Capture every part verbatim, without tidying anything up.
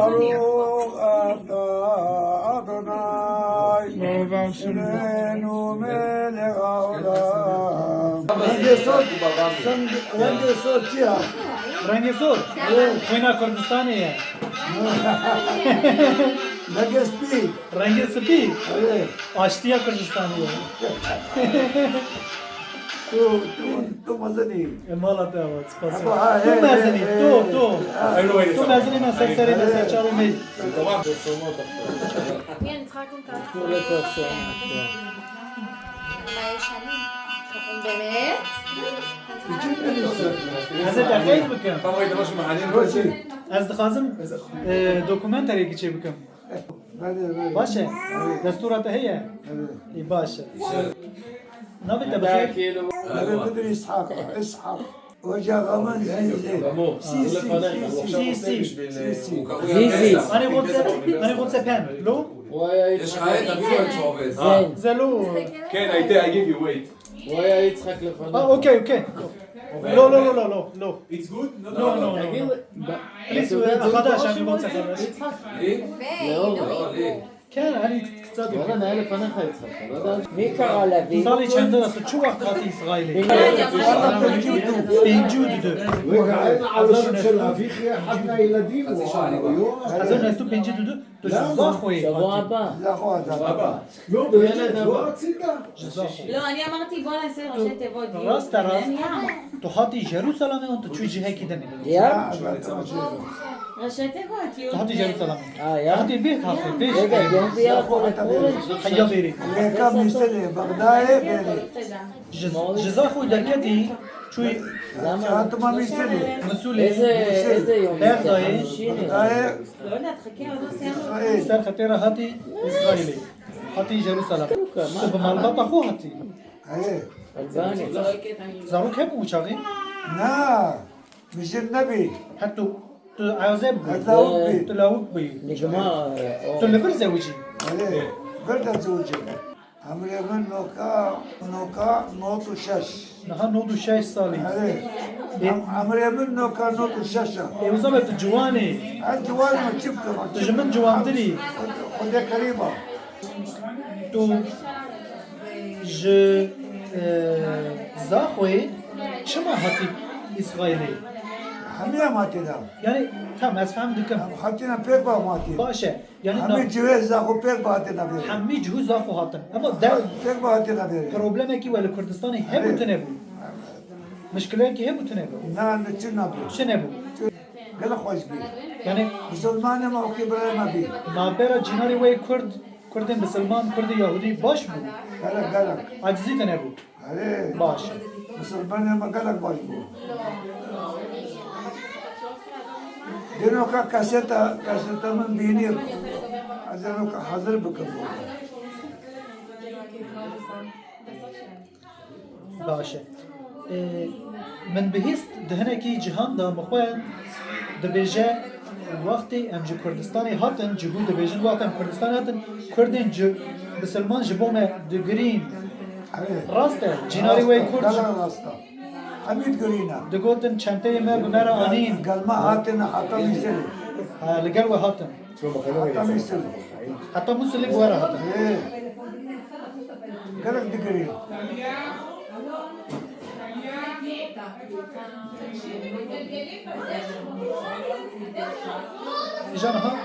Baruch atah Adonai Eloheinu melech haolam. Rengê sor, sen rengê sor çi ya? Rengê sor? Evet. Xwîna Kurdistanê ye. Rengê spî. Rengê spî? Evet. Aştiya Kurdistanê ye. Tu, tu, tu mezin î. E, mala te ava, spas. Ava, ha, Tu he, mezin î, he, tu, he. Tu. Ha. Tu mezin î, me ser serê me ser çavê me. Tamam. Ez ê te qeyd bikim. Tamam, tamam, şimdi halim. Ez dixwazim, e, dokumenterekî çê bikim. Belê, belê. Baş e? Evet. Destûra te heye? Evet. Ê, baş e. Navê te bi xêr? Navê min Îshak, Îshak. Ocaxa min Zîzî. Sî, sî, sî, sî. Sî, sî. Zîzî. Anê gotse, anê gotse pen. Lo? Zelo. Can I, I give you weight. Waya Yitzhak lefana. Ah, okay, okay. Lo, lo, lo, lo, lo, lo. It's good? No, no, no, no, no. Please, uh, Hadash, I want to Hadash. Leo. Ken, hani, kısa bir. Valla ne lefana Yitzhak. Vika alevi. Salî çende de tu çi wext hatî İsrailê? Pêncî û du. Hazar û neh sed. Hazar û neh sed û pêncî û du. Tu ji Zaxoyê hatî. Zaxo hatî. Baba. Yok, böyle de bu açıkta. Ji Zaxo. Lo, ani amartî bana ser roşete vodi. Rast e, rast. Tu hatî Jerusalemê an tu çûyî cihekî din? Ya. Roşete vodi. Tu hatî Jerusalemê. Ha, ya. Hatî vê hatî, vê. Heya vêrê. Lêka Mîsirê, Bexdayê vêrê. Ji, ji Zaxoyê derketî çûyî. Çatima Mîsirê. Misulê. Eze, eze yo. Bexdayê. Bexdayê. Ser xetê re hatî Îsraîlê. Hatî Jerusalem. Tu bi malbata xwe hatî? Erê. Zarok hebû çaxê? Na. Mijin nebî. Heto tu azeb bû. Heto bî. Tu lawik bû. Tu li vir zewicî. Erê. Vir de zewicî. Emrê min noka, noka nod û şeş. Niha nod û şeş salî. Erê. Em-, emrê min noka nod û şeş e. Ê, wisa be tu ciwan î. Ez ciwan im, çi bikim? Tu ji min ciwantir î. Xwedê kerîm e. Tu ji, e, Zaxoyê çima hatî Îsraîlê? Hemî em hatî da. Yani, tam ez fehm dikim. Em hatîne pêk ve em hatî. Baş e. Yani Hemî na- cihê Zaxo pêk ve hatîne vê. Hemî cihû Zaxo hatin. Ama de Pêk ve hatîne vê. Problemekî we li Kurdistanê hebû Evet. tune bû. Mişkileyekî hebû tune bû. Na, ne çi nebû. Çi nebû. Gelek xweş bî. Yani Misilmanê me wekî birayê me bî. Navbera cînarê we Kurd, Kurdên Misilman, Kurdê Yahudî baş bû. Gelek, gelek. Acizî tune bû. Erê, Baş. Misilmanê me gelek baş bû. Dinoka kaseta, kaseta min bînî. Ez dinoka hazir bikim. Baş e. Ee, min bihîst di hinekî cihan de min xwe dibêje, wextê em ji Kurdistanê hatin, cihû dibêjin, wextê em Kurdistanê hatin, Kurdên ci-, Misilman ji bo me digirîn. Erê. Rast e, cînarê we Rast e, Kurd. Gelek rast e. Hemî digirîne. Digotin çenteyê me bi me re anîn. Gel me hatine heta Mîsirê. Ha, li gel we hatin. Heta Mîsirê. Heta Mûsilê bi we re hatin. Ê. Gelek digirîn. Îja niha.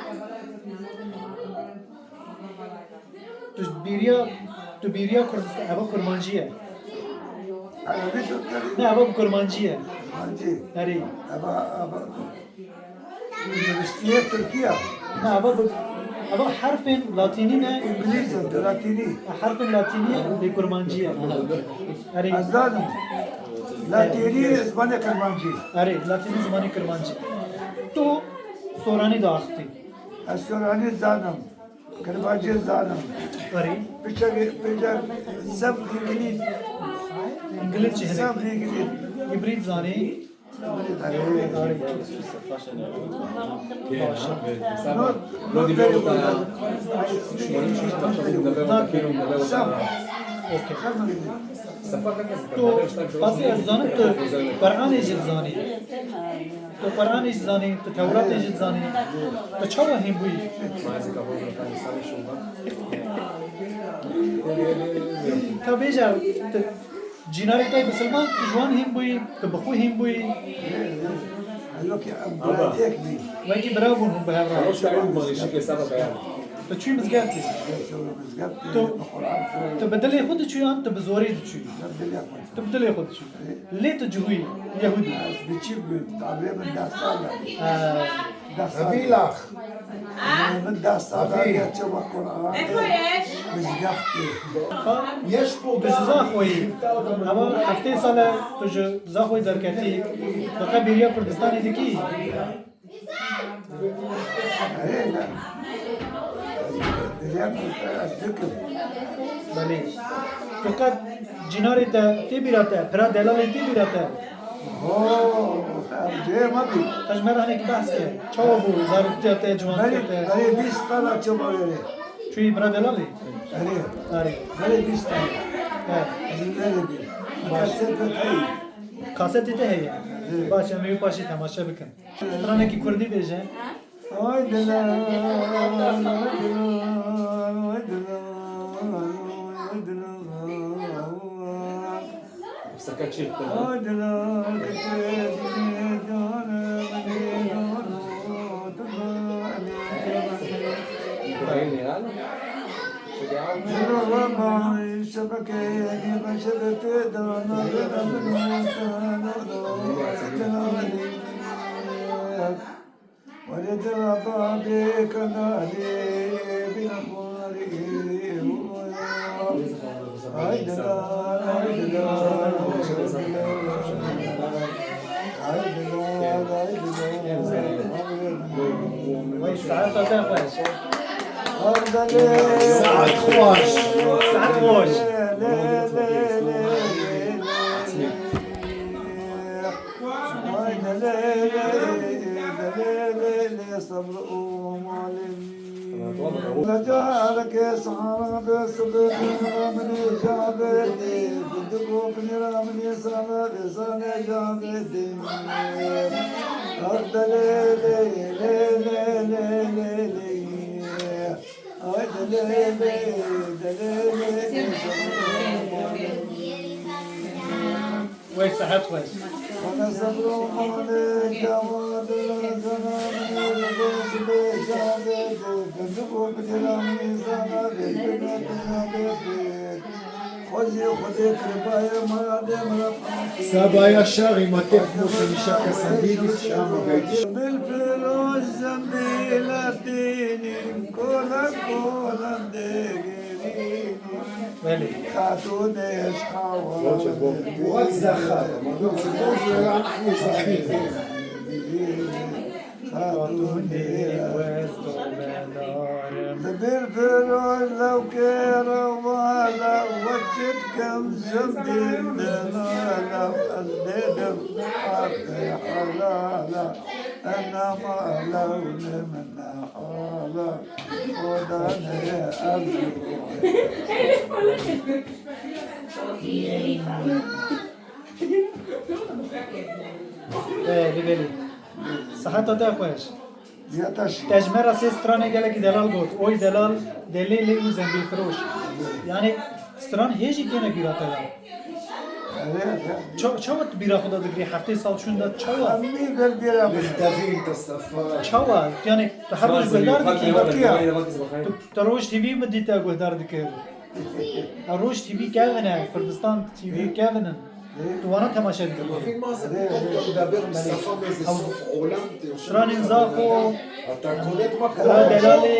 Tu bîriya, tu bîriya Kurdistan, eva kurmancî ye. Erebî Tirkî. Ne, eva bi kurmancî ye. Kurmancî. Erê. Eva, eva, nivîştiyê Tirkî ye. Ne, eva bi, eva herfên latînî ne. Îngilîz e, latînî. Herfên latînî lê kurmancî ye. Erê. Ez zanim. Latînî zimanê kurmancî. Erê, latînî zimanê kurmancî. Tu soranî diaxivî. Ez soranî zanim. Kirmancî zanim. Erê. Piçekê, piçek sem îngilîz. Îngilîzce hinek. Sem îngilîz. Îbrîd zanî. Îbrîd zanî. Erê. Baş. Not, not very good. Sem. Okey. Sem îngilîz. Tu, pasê ez zanim tu Qur'anê jî zanî. Tu Quranê jî zanî, tu Tewratê jî zanî. Tu çawa hîn bûyî? Ka bêje, tu cînarê te bisilman, tu ji wan hîn bûyî, tu bi xwe hîn bûyî. Yok ya, em bira yek bîn. Wekî bira bûn hûn bi hev re. Tu çûyî mizgeftê. Tu, tu bi dilê xwe diçûyî an tu bi zorê diçûyî? Tu bi dilê xwe diçûyî. Lê tu cihûyî, yehûdî. Ez biçîk bûm, tabê min deh sal e. He. Deh sal. Hevîlax. Min deh sal e, çawa Quran. Mizgeftê. Tu ji Zaxoyî. Ama heftê sal e tu ji Zaxoyî derketî. Tu qe bêriya Kurdistanê dikî? Erê, ne. Bêriya Kurdistanê ez dikim. Belê. Tu qet cînarê te tê bîra te, pira delalê tê bîra te? Ho, ev cihê me bî. Te ji me re hinekî behs ke. Çawa bû zaroktiya te, ciwantiya te? Berê, berê bîst sala çawa were. Çûyî bira delalê? Erê. Erê. Berê bîst sala. He. Ez ê nerê bî? Baş. Kasetê te heye. Kasetê te heye? Erê. Baş, em ê wî paşê temaşe bikin. Stranekî kurdî bêje. Ay dila, ay dila, ay dila, ay dila. Seke çêk de. Ay dila, Şebekeyê beşer tê de, navê de min û sen û Were dila babê kenarê bîne xwarê. Ay dila, ay dila, ay dila, ay dila. Wey saeta te xweş. Saet xweş. Saet xweş. Ay, lê, lê, lê, lê, lê, lê, lê, lê, sabr û malê min. Lê carekê sihara bi sibê binêra min ê ca bê dê, bindik û binêra min ê sala bê sala ca bê dê. Ax de lê, lê, lê, lê, lê, lê, lê, lê. Ay, de lê, lê, de lê, lê, lê, lê. Wey sehet xweş. Sebaya şaxî ma tê xmûşe nîşa kesendî bî şama bêdî. Bil firoş zembîletînî kola kola degirînî. Belê. Xatûnê ji xewa. Wek zexat, ama yok, zexat, yani, zexat. Xatûnê wez domedarim. Bi bir firol lewkê rewala, we çi dikim zindî delala, ez dêdim haqê helala, ena ma lewne min nehala. Belê, belê. Siheta te xweş. Ya taş. Te ji me re sê stranê gelekî delal got. Oy delal, delê lê û zembîl firoş. Yani stran hê jî têne bîra te de. Evet, evet. Ça-, çawa tu bîra xwe de digirî? Heftê sal şûnde çawa? Hemî ber bîra xwe. Muhtevîn te sefa. Çawa? Yani tu her roj guhdar dikî? Tu, tu Roj T V mi dîte guhdar dikir? Ha, Roj T V kevin e, Kurdistan T V kevin in. Tu wana temaşe dikir. Stranên Zaxo, Kala Delalê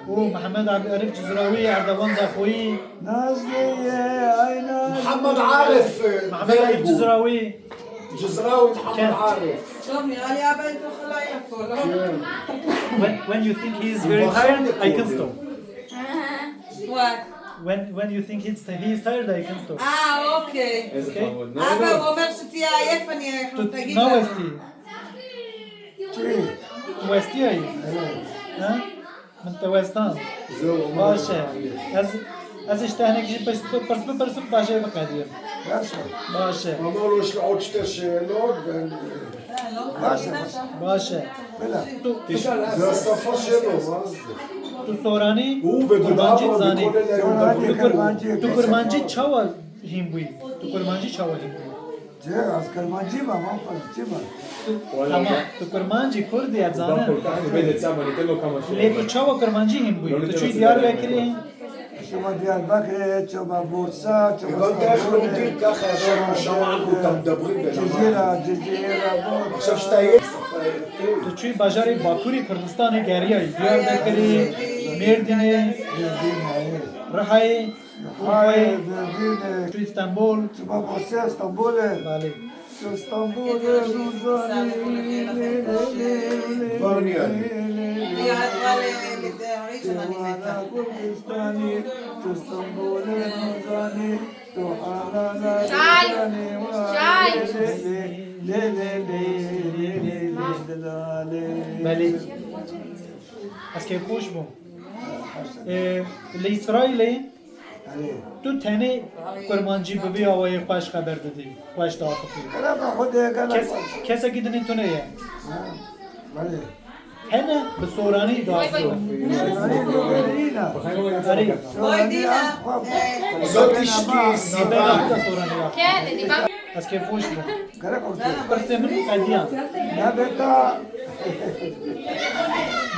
û Mihemed Arif Cizrawî, Erdevan Zaxoyî. Nazlî ye, ay Nazlî. Mihemed Arif. Mihemed Arif Cizrawî. Cizrawî Mihemed Arif. Şof, nihal ya ben tu xelayek tolo. When, when you think he is very tired, I can stop. Aha. What? When, when you think he's, he is tired, I can stop. Ah, okay. Okay? Aba Omer şitiya yefan ya. Tu nawestî. Tu westiyayî. Ha? Min te westan. Baş e. Ez, ez ji te hinek jî pirs, pirs bipirsim, paşê biqediyim. Baş e. Baş e. Ama o işte o işte şey, ne oldu ben? Baş e. Baş e. Bila. Tu, tu, Biraz safa şey olmaz. Tu soranî, û ve kurmancî dudağım zanî. Soranî, kurmancî. Tu kurmancî çawa hîn bûyî? Tu kurmancî çawa hîn bûyî? Cê, ez kurmancî me, ma xwe çi me? Tamam, tu kurmancî, kurdî, ez zanim. Lê tu çawa kurmancî hîn bûyî? Tu çûyî Diyarbekirê? Çûme Diyarbekirê, çûme Bursa, çûme Stenbolê, çûme Cizîra, Cizîra. Tu çûyî bajarê Bakurê Kurdistanê geriyayî, Diyarbekirê, Mêrdînê, Rihayê, Urfayê, çûyî Stenbol. Çûme Bursê, Stenbolê. Belê. Çû Stenbolê nûzanî. Var mı yani? Kurdistanî, tu Stenbolê nûzanî, tu halala Çay! Çay! Belê. Ez kêfxweş bûm. Ee, li Îsraîlê Erê. Tu tenê kurmancî bi vî awayê xweş xeber didî, xweş diaxifî. Kerema Xwedê gela Kes, xweş. Kesekî dinê tune ye. Ha, belê. Hene bi soranî diaxifî. Soranî nûberî ne. Erê. Soranî ya, xwe, xwe. Navê naxwe de soranî ya. Ez kêfxweş bûm. Gerek olsun. Pirsê min Ediyan. Navê te?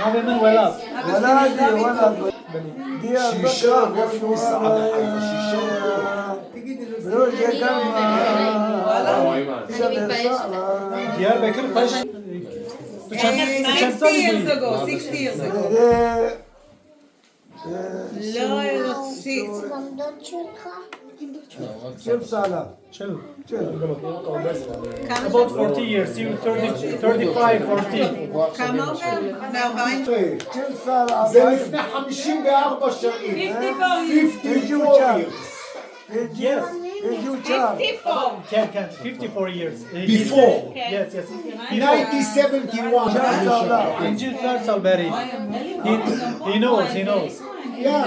Navê min Welat. Welat, Welat. Belê. Şîşe, refû, sabe, heyfa, şîşe. Rojê germ. Diyarbekir xweş. Tu çend, tu çend salî bûyî? Sixty years ago, sixty years ago. Ee, Çil sala. Çil. Çil. About forty years, you thirty, thirty-five, forty. Çil sala. Fifty-four years. Fifty-four years. Yes. Fifty-four. Can, can. Fifty-four years. Uh, Before. Yes, yes. Before. Nineteen seventy-one. Pêncî û çar sal berî. He, he knows, he knows. Yeah.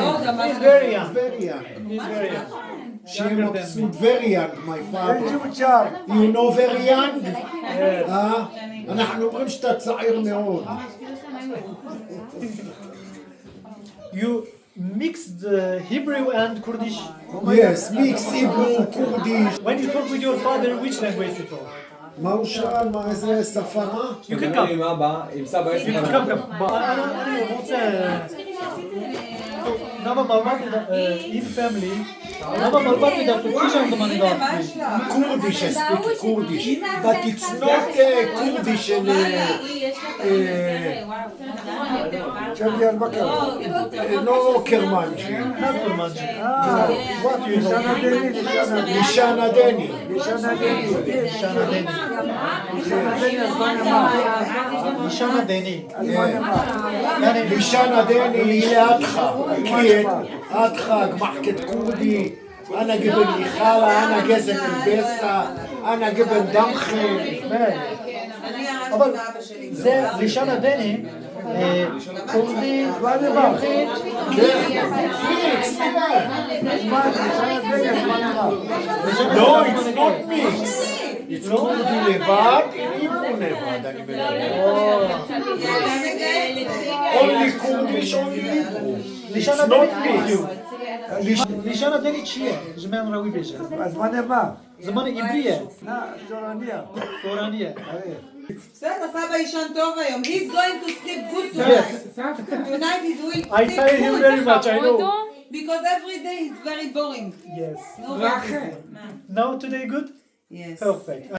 He's very young. Very young. He's very young. Younger than me. Very young, my father. You know very young? Yes. ها؟ أنا حنوغمش تتصعير نيون. You Mixed, uh, Hebrew and Kurdish. Yes, mix Hebrew, Kurdish. When you talk with your father, which language you talk? מה הוא שאל? מה, איזה שפה? You can come. You can come, come. But أنا، أنا، uh, nava malbatê de, uh, in family. Nava malbatê de tu kîjan zimanê de? Kurdish, I speak Kurdish, but it's not, uh, Kurdish in, uh, uh, Çend Diyarbakir? Eh, no, Kirmancî. Not Kurmancî. Ha. What you know? Nîşana denî, nîşana denî. Nîşana denî. Nîşana denî. Nîşana denî. Nîşana denî. Yani nîşana denî ile atxa. Kiet, atxa, mahket kurdî. Ana gibin îxala, ana gezek bêsa, ana gibin damxê. Ama ze nîşana denî, e, kurdî, kurdî. No, it's not mix. It's Kurdi levad, in Hebrew levad. Only Kurdish, only Hebrew. It's not mix. Nîşana denî çi ye? Ji me re wî bêje. Zimanê me. Zimanê îbrî ye. Na, Soranî ye. Soranî ye. Erê. בסדר, סבא ישן טוב היום. He's going to sleep good tonight. Yes. Tonight he will sleep good. I thank him very much, I know. Because every day it's very boring. Yes. No reason. Now today good? Yes. Perfect.